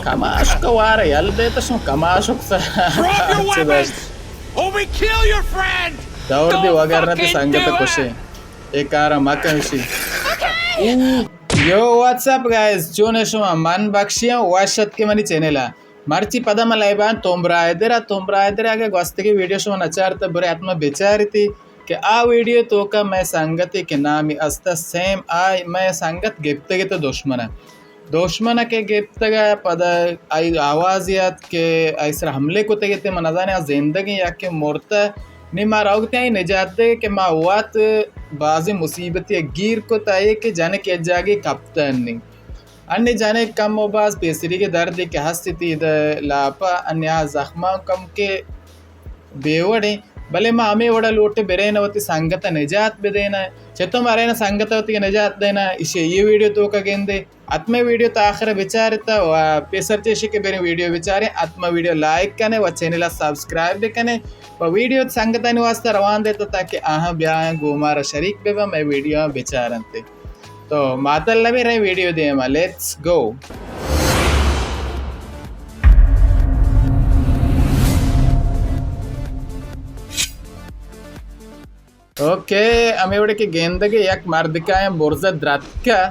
کماشک وار یل دیت شما کماشک سر. Drop your weapons! Or we kill your friend! دور دی وگر نہ تی سنگت کشے. اے کارا مکن شی. یو، واٹس اپ گائز، چون شما؟ من بخشی ہوں، وش اتکے منی چینل ءَ. مرچی پدا من لائیو آں توم برائدر ءَ، توم برائدر ءَ اگہ گوستگیں ویڈیو شما نچارت، برے حتما بچارتی کہ آ ویڈیو توکا مئے سنگتے کہ نامی است سیم، آ مئے سنگت گپتگ ات دشمن ءَ. دشمن ءَ کہ گپتگ ءَ پدا آئی آوازے ات کہ آئی سرا حملے کتگ ات، من نزانیں آ زندگیں یا کہ مرتہ. نی ما روگ ات آئی نجات دے کہ ما وت بازیں مصیبتے ءَ گیر کت، آئی کہ جنک یک جاگے کپتہ انی. انی جنک کم و باز پیسریگ دردے کہ ہست ات ادا لاپا، انی آ زخماں کم کہ بے وڑیں، بلے ما ہمے وڑا لوٹیں برین وتی سنگت ءَ نجات بدیناں. چتو ما رین سنگت ءَ وتی نجات دیناں، ایشی ءَ اے ویڈیو توکا گندے. حتما ویڈیو تا آخر ءَ بچارت و پیسر چہ ایشی کہ بریں ویڈیو بچاریں، حتما ویڈیو لائک کنے و چینل ءَ سبسکرائب بکنے و ویڈیو سنگتانی واسطہ روان دیت تاکہ آہاں بیاں گوں مارا شریک بباں، مئے ویڈیو بچارنت. تو ماتل نہ بی، رئیں ویڈیو دیما، لیٹس گو. اوکے، ہمے وڑے کہ گندگے یک مردکایاں برزا درتکا،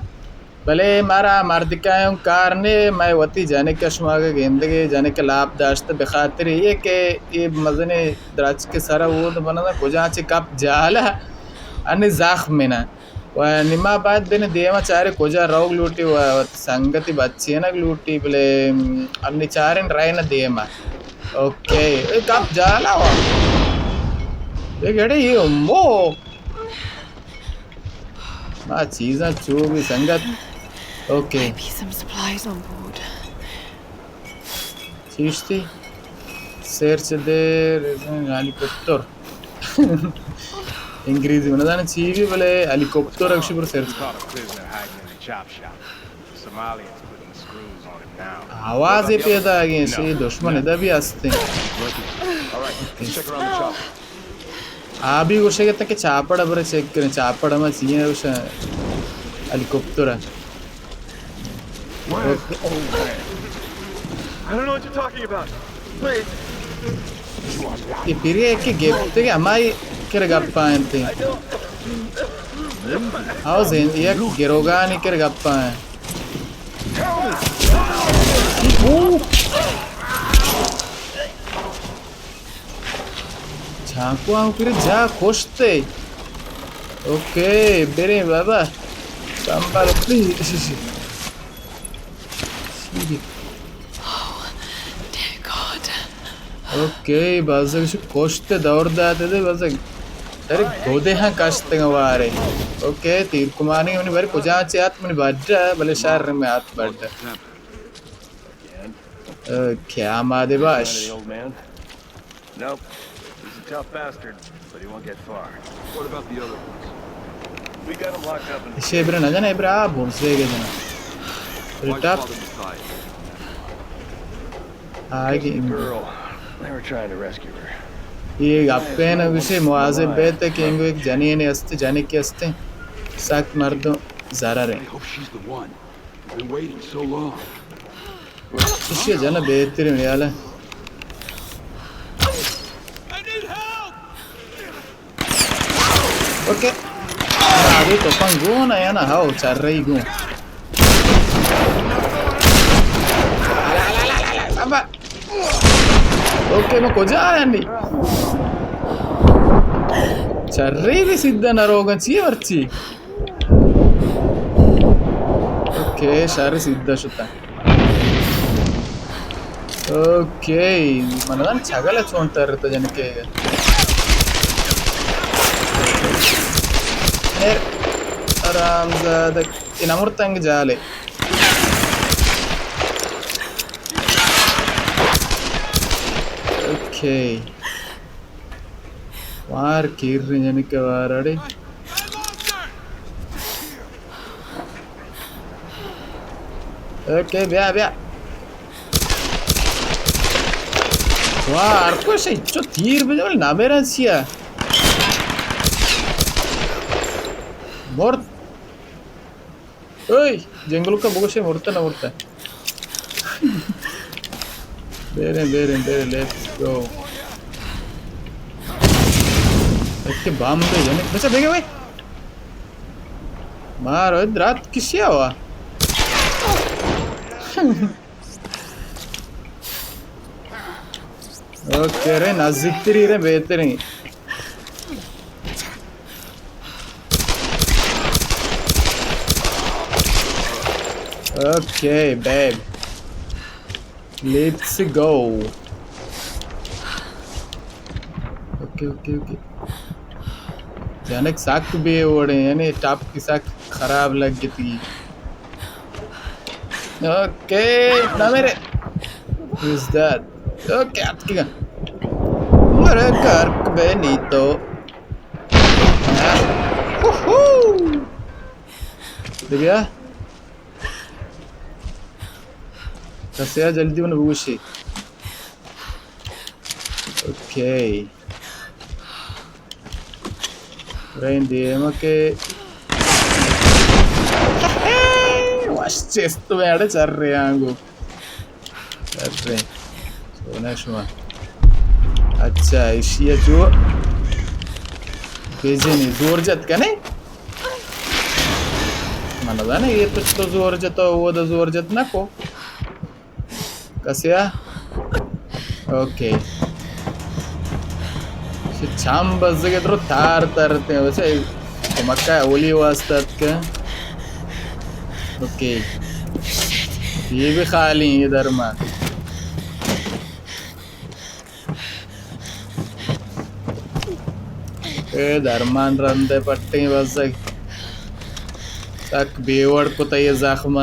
بلے مارا مردکایاں کار نے، مئے وتی جنک ءَ شما اگہ گندگے جنک ءَ لاپ داشتہ بخاطر اے کہ اے مزنیں درچک سرا اود بندا کجا چہ کپ جالا انی زخم منا. و نی ما باید بن دیما چارے کجا روگ لوٹی و سنگتی بچینگ لوٹی، بلے انی چارن رئین دیما. اوکے، اے کپ جالا وا. اے گڑے اے امو. ما چیزاں چو بی سنگت. Okay. Maybe some supplies on board. چیشتی؟ Search the reason helicopter. انگریزی من زاناں چی بی، بلے ہیلی کاپٹر اکشی برو سرچ. آوازے پیدا آگیں، شی دشمن ادا بی ہستیں. آ بی گوشگ ات کہ چاپڑ ءَ برے چیک کریں، چاپڑ ہما چی ایں گوشاں ہیلی کاپٹر ءَ. Where's the old man? I don't know what you're talking about. Please. اے پیرے کہ گپتگ ہمائی کر گپا انت. ہاو زین یک گروگانی کر گپا انت. چانکو ہم کرے جا کشتے. اوکے، بریں بابا. سنبھال، پلیز. اوکے، بزگ شو کشتے دور داتے دے بزگ. ارے گودے ہاں کشتگا وارے. اوکے، تیر کمانی منی بارے کجا چے آت منی بڈا، بلے شر میں آت بڈا. اوکے، آمادے باش. Nope. He's a tough bastard, but he won't get far. What about the other ones? We got him locked up in ایشی برا نہ جانا، برا بونس دے گے جانا. Why's your top. Father beside? آگے. Girl. They were trying to rescue her. یہ گپے نہ گوشے مواظب بیت کہ انگو ایک جنین است، جنک است. سخت مردم ضرر ہے. I hope she's the one. We've been waiting so long. ایشی جن بہترین یال ہے. اوکے. ابھی تو پنگون ہے نا، ہاو چر رہی گون. اوکے، ما کجا آیاں نی؟ چرے بی سیدھا نہ روگاں، چی مرچی؟ اوکے، شر سیدھا شتا. اوکے، من زان چگل چون تر تو جنکے. اے، آرام زادہ. اے نمر تنگ جالے. اوکے. وار کیر جنکے وار اڑے. اوکے، بیا، بیا. وار کش چو تیر بجے، بلے نہ میرا چیا. مرد. اوئے، جنگل کا بگوشے مرتا نہ مرتا. بیریں، بیریں، بیریں، let's go. اچھا، بام پہ جانے. بچا، بیگا بھائی. مارو، درات کشی ہوا. اوکے، رے، نزدیکتری رے، بہتریں. Okay, bib. Let's go. Okay, okay, okay. Junk سک بے وڑیں، یعنی ٹپ کی سک خراب لگ گئی تھی. اوکے، نہ میرے. Who's that? اوکے، اتکگا. مرے گرک بے نی تو. ہو ہو. دگہ؟ کسے آ جلدی من بگوشی. اوکے. رین دیما کہ وش چست میڑے چر رہے آنگو. چر رہے. سونا شما. اچھا، ایشی جو بیجنی زور جت کنے؟ من زانے یہ تو تو زور جت، وہ دا زور جت نہ کو. کسیا؟ اوکے. چہ چام بزگ درو تار ترتے، وچے کمکا اولی واسطہ اتکا. اوکے. یہ بھی خالی یہ درمان. اے درمان رندے پٹیں بزگ. سک بے وڑ کتہ یہ زخم.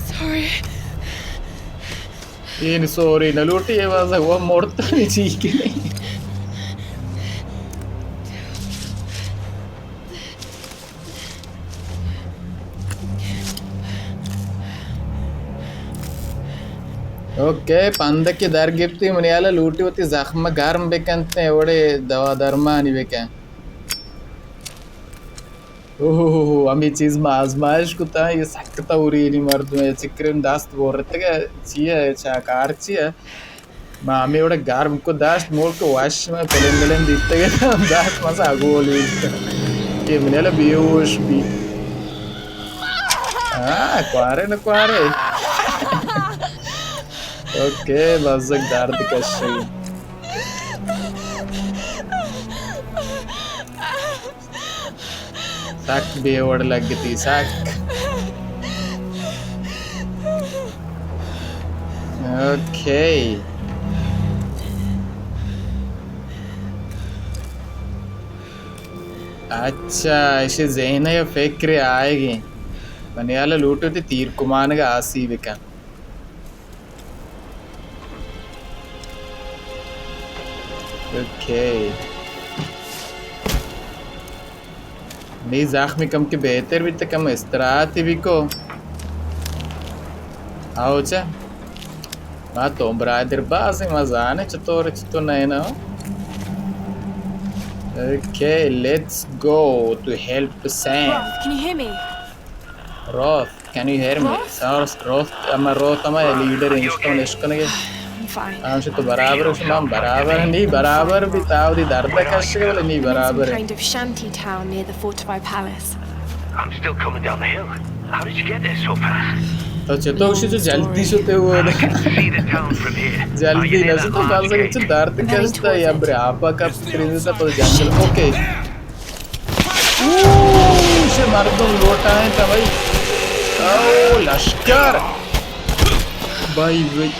سوری. این سوری نہ لوٹی یہ بزگ، وہ مرتا نہیں چی کہ نہیں. اوکے، پندکی در گپتی، منی حالا لوٹی وتی زخم گرم بکنت، اوڑے دوا درمانی بکن. اوہ، ہمے چیز ما آزمائش کتا، یہ سک تورینی مردم ہے، چکرین دست بورتگا، چیئے، چا کار چیئے؟ ما ہمے وڑا گرم کو داشت، مول کو وش، ما پلن دلن دیتگ داشت، ما سا گول بیت. کہ منی حالا بیہوش بی. ہاں، کوارے نہ کوارے. اوکے، بزگ درد کشی. سک بے وڑ لگتی، سک. اوکے. اچھا، ایشی ذہن ءَ فکر آئیگی. منی حالا لوٹو تی تیر کمانگ آسی بکن. اوکے. نی زخمی کم کہ بہتر بیت، کم استراحتی بکو. آؤ چا. ما تو برادر بازیں، ما زانے چطور، چطور نہ نا. Okay, let's go to help Sam. Roth, can you hear me? Roth, can you hear me? Roth? Sir, Roth, ہما روت ہما لیڈر انشتون اشکنگے. I'm fine. ہم تو برابر، شما برابر، نی برابر بی تاو دی درد کشگے، بلے نی برابر. Some kind of shanty town near the fortified palace. I'm still coming down the hill. How did you get there so fast? تو چطور شو تو جلدی شتے ہو؟ I can see the town from here. جلدی نہ شو تو، بازگ چہ درد کشتا یا برے آپا کا ترینتا پر جنگل. اوکے. اوہ، چہ مردم لوٹائیں تا بھائی. او لشکر. بھائی بھائی.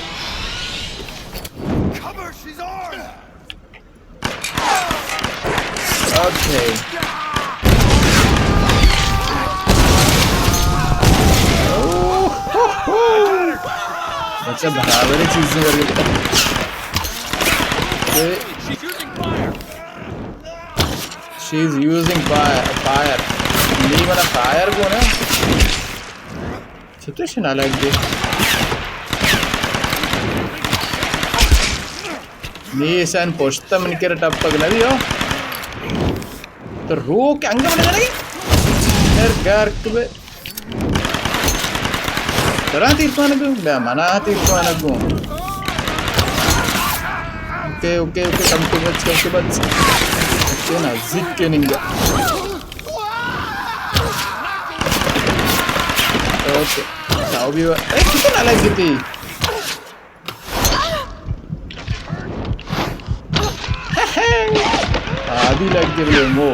اوکے. اوہ، ہو، ہو. بچہ برابر چیزیں کر گئے. She is using fire, fire. نی منا فائر کو نا. چطور شنا لگ گئے؟ نی ایشان پشت من کر ٹپک نہ دیو. تو رو کہ انگا بنے نہیں. ہر گرک بے. ترا تیر کوانگ گوں؟ بیا منا تیر کوانگ گوں۔ اوکے، اوکے، اوکے، کم تو بچ، کم تو بچ۔ اوکے، نزدیک کے ننگا۔ اوکے، چاو بھی وا-، اے، کتنا لگ گئی تھی؟ آدھی لگ گئی بلے مو۔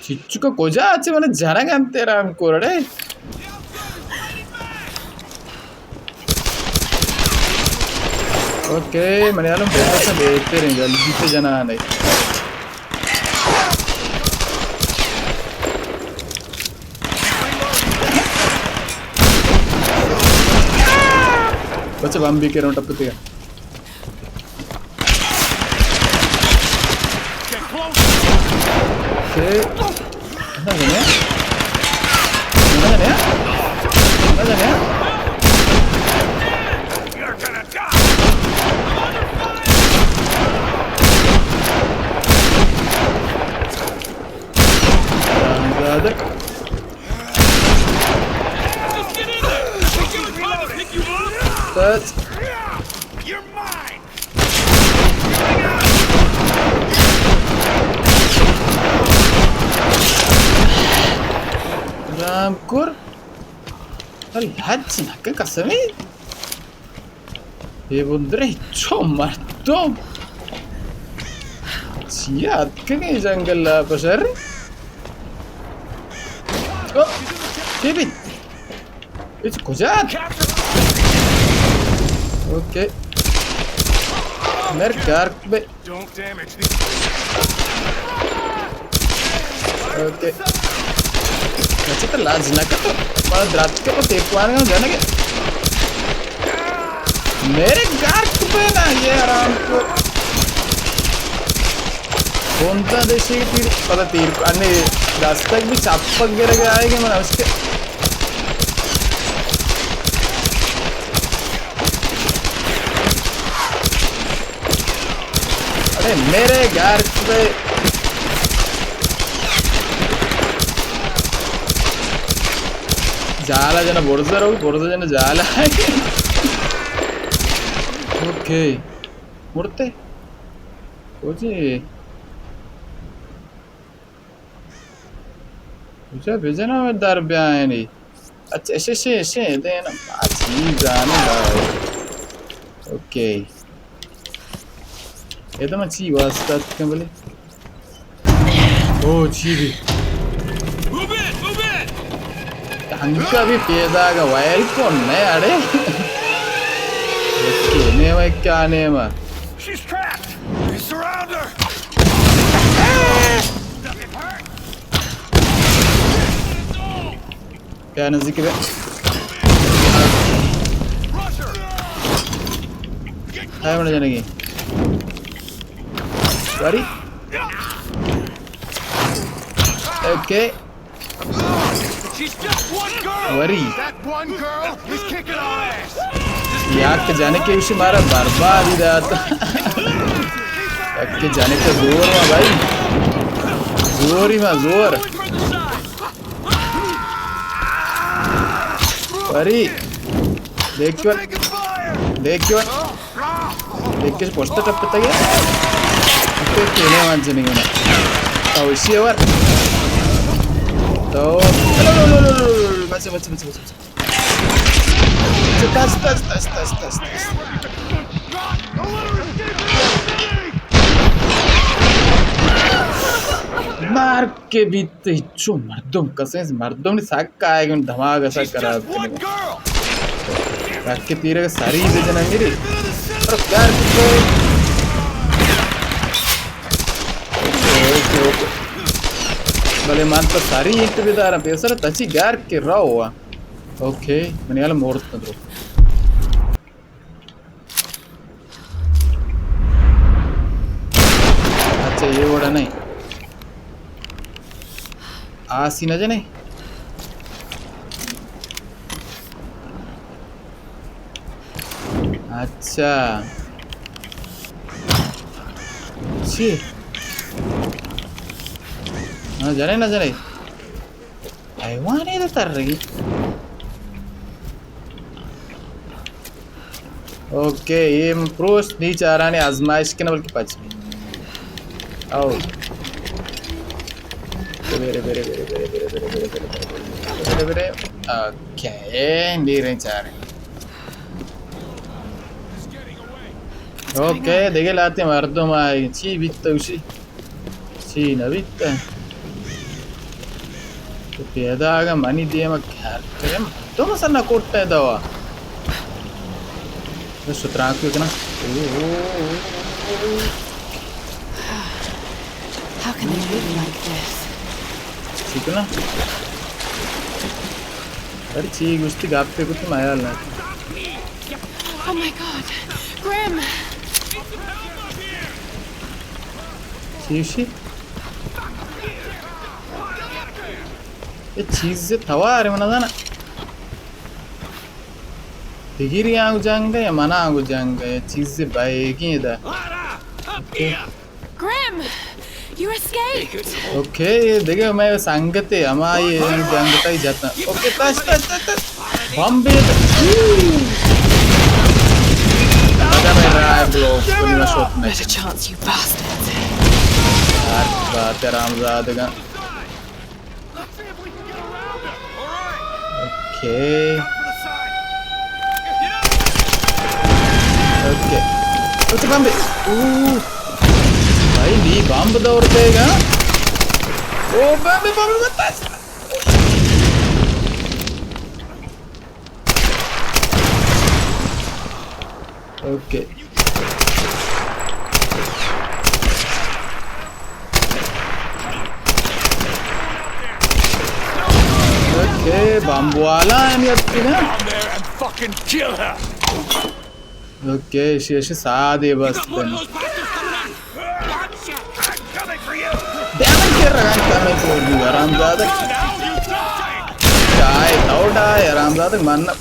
چچو کو کجا اچے، من جنگ انت رام کورڑے۔ اوکے، من یالم بہتر سے بہتر ہیں، جلدی سے جنا نہیں۔ بچے بم بھی کروں ٹپ کے۔ رام کور۔ ارے حج نکن قسمی۔ اے بندرے چو مردم۔ چیا اتکگے جنگل ءَ پشر؟ او، چی بیت؟ اچ کجا؟ اوکے۔ مر گار بے۔ اوکے۔ اچھا تو لاج نہ کر تو۔ بڑا درات کے تو تیپ وانگا جانے کے۔ میرے گار بے نا یہ آرام کو۔ کون سا دیشی تیر؟ پتہ تیر کو۔ انے دستک بھی چپک گرے گئے آئے گے من اس کے۔ ارے میرے گھر پہ جالا جنا برزا رو، برزا جنا جالا۔ اوکے۔ مرتے؟ کجے؟ کجا بجناں در بیائینی؟ اچھا، اشے، اشے، اشے، دین، آ چیز آنے بھائی۔ اوکے۔ اے تو من چی واسطہ اتکاں بلے؟ او، چی بھی؟ ہنکا بھی پیدا گا وائل کون نہ اڑے؟ اوکے، نیمہ کیا نیمہ؟ She's trapped! Surround her! بیا نزدیک بیا۔ ہائے، من جنگی۔ Sorry. Okay. She's just one girl! وری۔ That one girl is kicking our ass! یک جنکے ایشی مارا بربادی دات۔ یک جنکے زور ما بھائی۔ زوری ما زور۔ وری۔ دیکھ کیوں۔ دیکھ کیوں۔ دیکھ کیوں پوسٹ ٹپ تک ہے۔ تے کینے مان جنگی نا۔ تو اسی اور۔ تو۔ بچے، بچے، بچے، بچے، بچے۔ تس، تس، تس۔ مار کے بیت ہچو مردم کسے مردم نے سک کائے گن دماغ ایسا خراب کرے۔ یک تیرے ساری بجنا میری۔ پر پیار کتے۔ Okay, okay, okay. بلے من تو ساری اینٹ بدارم، پیسر تچی گار کے رو۔ اوکے، منی حال مورت ندرو۔ اچھا، یہ وڑا نہیں۔ آسی نہ جنے۔ اچھا۔ چی؟ ہاں، جنے نہ جنے۔ حیوانے دا ترگی۔ اوکے، اے من پروش نی چارانی آزمائش کناں، بلکہ پچ بی۔ او۔ برے، برے، برے۔ اوکے، اے نیریں چاریں۔ اوکے، دگہ لاتے مردم آئی۔ چی بیت گوشی؟ چی نہ بیت؟ تو پیدا اگاں منی دیم ءَ گھر کرے، تو مسا نہ کوٹ ءَ دوا۔ بس شترانک بکناں۔ او، او، او، او۔ How can they live like this? چی کناں؟ ارے چی گوشتی، گپے کتی، ما حیال نہ۔ Oh my God! Grim! چی گوشی؟ اے چیزے توار من نزاناں۔ دگری آنگو جنگ ءَ یا من آنگو جنگ ءَ، اے چیزے بئیگی ادا۔ Grim! You escaped! اوکے، اے دگہ مئے سنگتے، ہمائی جنگ تئی جتاں۔ اوکے، تش، تش، تش، تش۔ بمبے۔ ادا مئے رائے بلو، کنی نہ شوت مئے۔ Better chance, you bastards. ہر بات حرام زادگاں۔ اوکے۔ اوکے۔ اوکے، بمبے۔ اوہ۔ بھائی، نی بمب دور دے گا۔ او، بمبے، بمبے، بمبے۔ اوکے۔ اوکے، بمب والا ہم یاد کی نا۔ اوکے، شیش سادے بس بنی۔ ڈیمیج کر رہا ہے، ڈیمیج کر دی، حرام زادہ۔ ڈائے، تو ڈائے، حرام زادہ، من نہ۔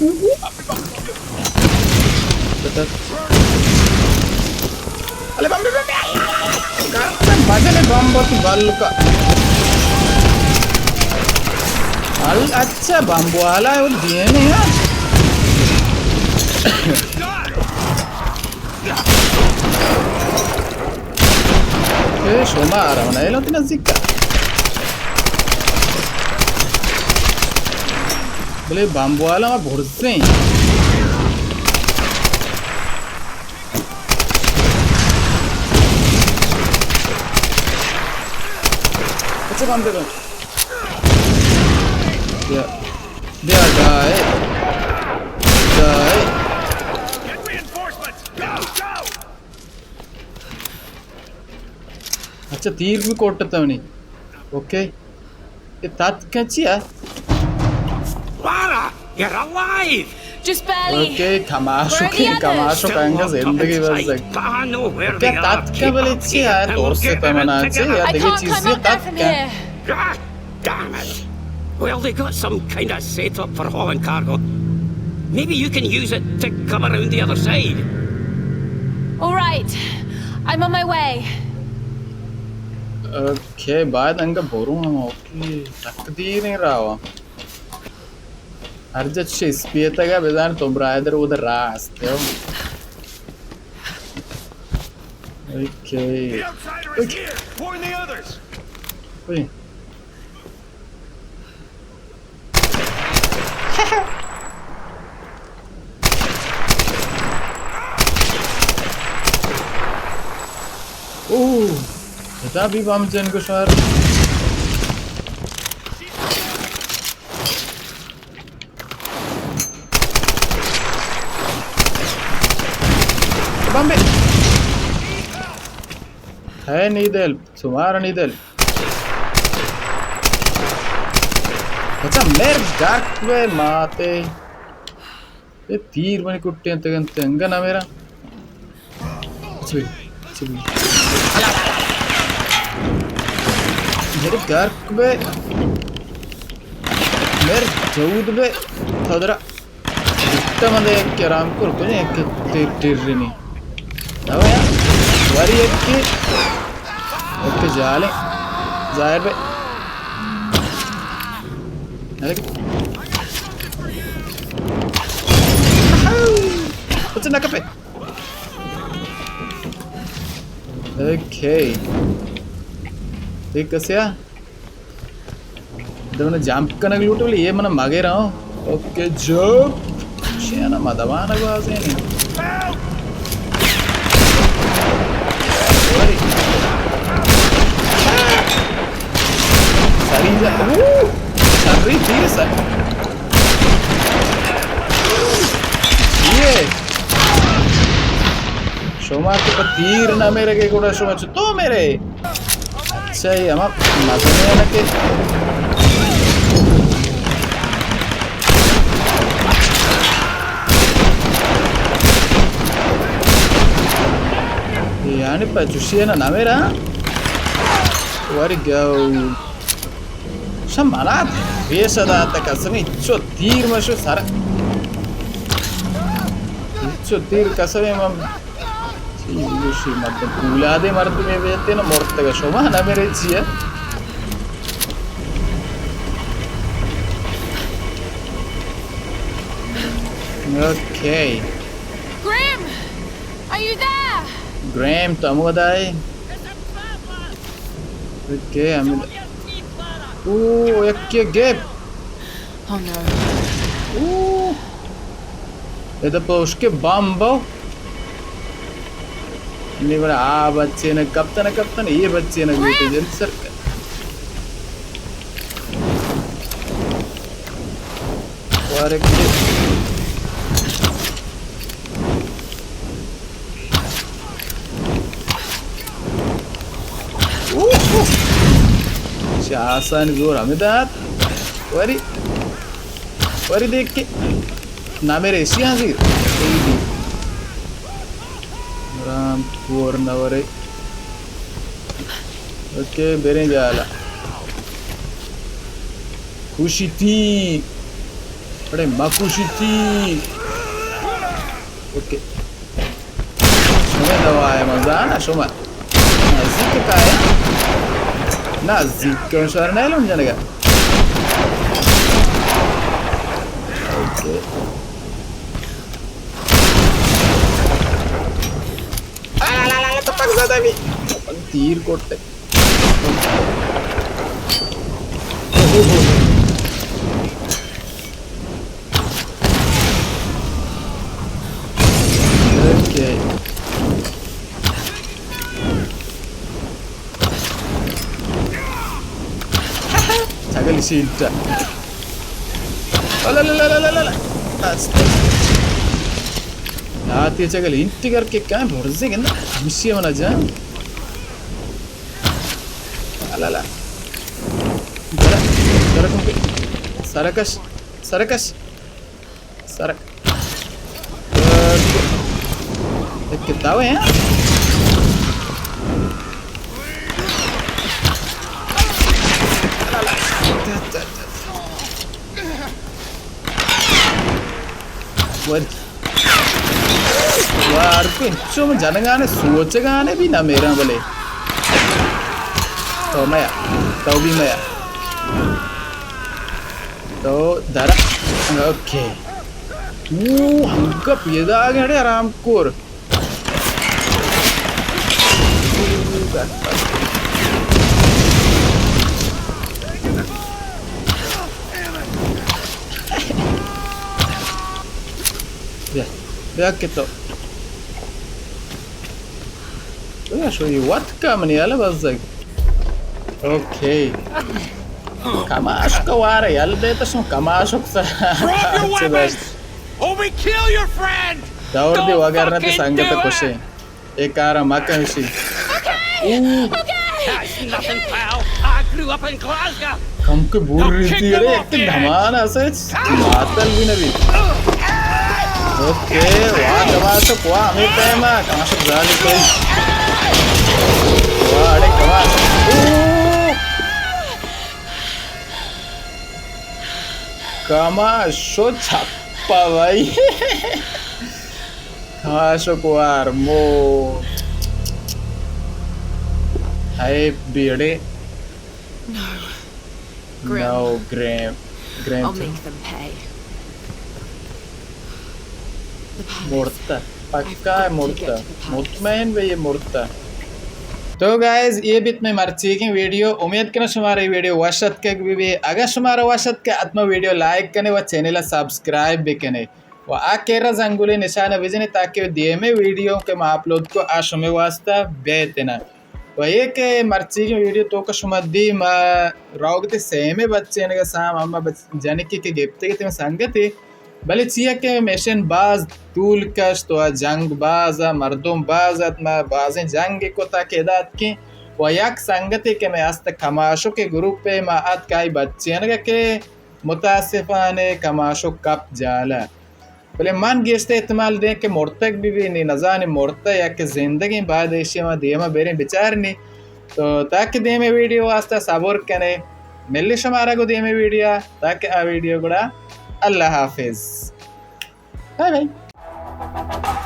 بتر۔ الے بمب، بمب، بمب۔ مزن بمب تو بلکا۔ ال-، اچھا، بمب والا ہے، وہ دیے نہیں ہے۔ اے شما آرام نہ ایلو تینا زیکا۔ بلے بمب والا ما برزیں۔ اچھا بمب دے۔ بیا۔ بیا ڈائے۔ ڈائے۔ اچھا، تیر بھی کوٹتا ہونی۔ اوکے۔ اے تاتکا چیا؟ Lara, you're alive! Just barely. Okay, کماشو کے، کماشو کنگا زندگی بس۔ اوکے، تاتکا بلے چیا؟ تو سے پمنا چیا؟ دیگه چیزی تاتکا۔ God damn it! Well, they got some kind of setup for hauling cargo. Maybe you can use it to come around the other side. All right, I'm on my way. Okay, باید انگا برو ہم، اوکے، تقدیر راوا۔ ہر جا چش اسپیتگا بزان تو برادر او در راست، یو۔ اوکے۔ اوکے۔ اوہ، ادا بھی بم جن کو شار۔ بمبے۔ ہے نی دل، شمار نی دل۔ اچھا، مر گرک بے ماتے۔ اے تیر منی کٹیں تگن تنگا نہ میرا۔ اچھا بی، اچھا بی۔ مر گرک بے۔ مر جود بے۔ تھدرا۔ اتا من دے یک آرام کر کنے یک تیر تیر رینی۔ نو یا۔ واری یک کی۔ یک جالے۔ ظاہر بے۔ اچھا، نہ کپے۔ اوکے۔ ایک کسیا؟ دمنا جمپ کنگ لوٹ، بلے یہ منا مگے رہا۔ Okay, jump. شیانا ما دوان گوازین۔ سری جا۔ اوہ! سری تیر سر۔ یہ۔ شما کہ پہ تیر نہ میرے گے، گڑا شما چطور میرے؟ اچھا، یہ ہما مزنیں ہے نا کہ یعنی پہ چوشی ہے نا، نہ میرا۔ وری گو۔ شم منا پیش دات قسم، چو تیر مشو سر۔ چو تیر قسم من چی گوشی مردم، پولادے مردمے بیتے نا مرتگا، شما نہ میرے چیئے۔ Okay. Graham, are you there? Grim, تو ہمودا ئے؟ اوکے، ہمیں۔ او، یک کے گیپ۔ Oh no. او۔ ادا پہ اشکے بمب۔ نی بڑا آ بچے نہ کپتن، کپتن، یہ بچے نہ گوتے جلد سر کر۔ وارے کے۔ اوہ! چہ آسانی زور ہمیں دات۔ وری، وری دیکھ کے۔ نہ میرے ایشی حاضر۔ رام کور نہ ورے۔ اوکے، بریں جالا۔ خوشی تھی۔ اڑے ما خوشی تھی۔ اوکے۔ شما دوا ہے مزانا شما۔ نزدیک کائے؟ نزدیک کن شہر نیلون جنگا۔ اوکے۔ آ، لا، لا، لا، لا، تو پک زدہ بھی۔ تیر کوٹے۔ اوکے۔ چگل سیٹ۔ لا، لا، لا، لا، لا، لا۔ آستے۔ آتی چگل انتی کر کے کہیں بھرزے گندہ۔ ہمشی منا جان۔ لا، لا، لا۔ سرک، سرک، سرکش، سرکش، سرک۔ ایک کتاب ہے۔ ور۔ وار کو انچو من جنگانے سوچگانے بھی نہ میراں بلے۔ تو میا، تو بھی میا۔ تو درا، اوکے۔ او، ہم کا پیدا آ گئے، اڑے آرام کور۔ بیا، بیا کہ تو۔ بیا شوی وت کا منی حال بزگ۔ اوکے۔ کماشک وار یل دے تو شما کماشک سا۔ Drop your weapons! Or we kill your friend! دور دی وگر نہ تے سنگت کشے۔ اے کارا مکن اشی۔ Okay, okay. That's nothing, pal. I grew up in Glasgow. کم کے بور رہی تھی، اڑے ایک دھمان اسے ماتل بھی نبی۔ اوکے، واہ کماشک، واہ ہمیں ٹائم آ، کماشک زالی کوئی۔ واہ، اڑے کماشک۔ اوہ! کماشو چھپا بھائی۔ کماشک وار مو۔ اے بیڑے۔ No. Grim. No, Grim. I'll make them pay. The palace. مرتا. پکا مرتا. مطمئن بے، یہ مرتا. تو گائز، یہ بیت مئے مرچیگیں ویڈیو. امید کناں شمارا یہ ویڈیو وش اتکگ بہ بی. اگر شمارا وش اتکگ، حتما ویڈیو لائک کنے و چینل سبسکرائب بکنے و آ کرا زنگولے نشانہ بجنے تاکہ دیمے ویڈیو کہ ما اپلوڈ کو آ شمے واسطہ بیتنا. و اے کہ مرچیگیں ویڈیو توکا شما دی ما روگتے سیمے بچینگا سام اما بچ-، جنکی کہ گپتگتے مئے سنگتے، بلے چیا کہ مشن باز طول کشت و جنگ باز ات، مردم باز ات، ما بازیں جنگ کتا کہ ادا اتکیں و یک سنگتے کہ مئے است کماشک گروپے ما اتک آئی بچینگا کہ متاسفانہ کماشک کپ جالا. بلے من گیشتر احتمال دیں کہ مرتگ بہ بی، نی نزانی مرتہ یا کہ زندگیں، باید ایشی ما دیما بریں بچارنی. تو تاکہ دیمے ویڈیو واسطہ صبر کنے، ملی شمارا گو دیمے ویڈیو، تاکہ آ ویڈیو گڑا اللہ حافظ. Bye bye.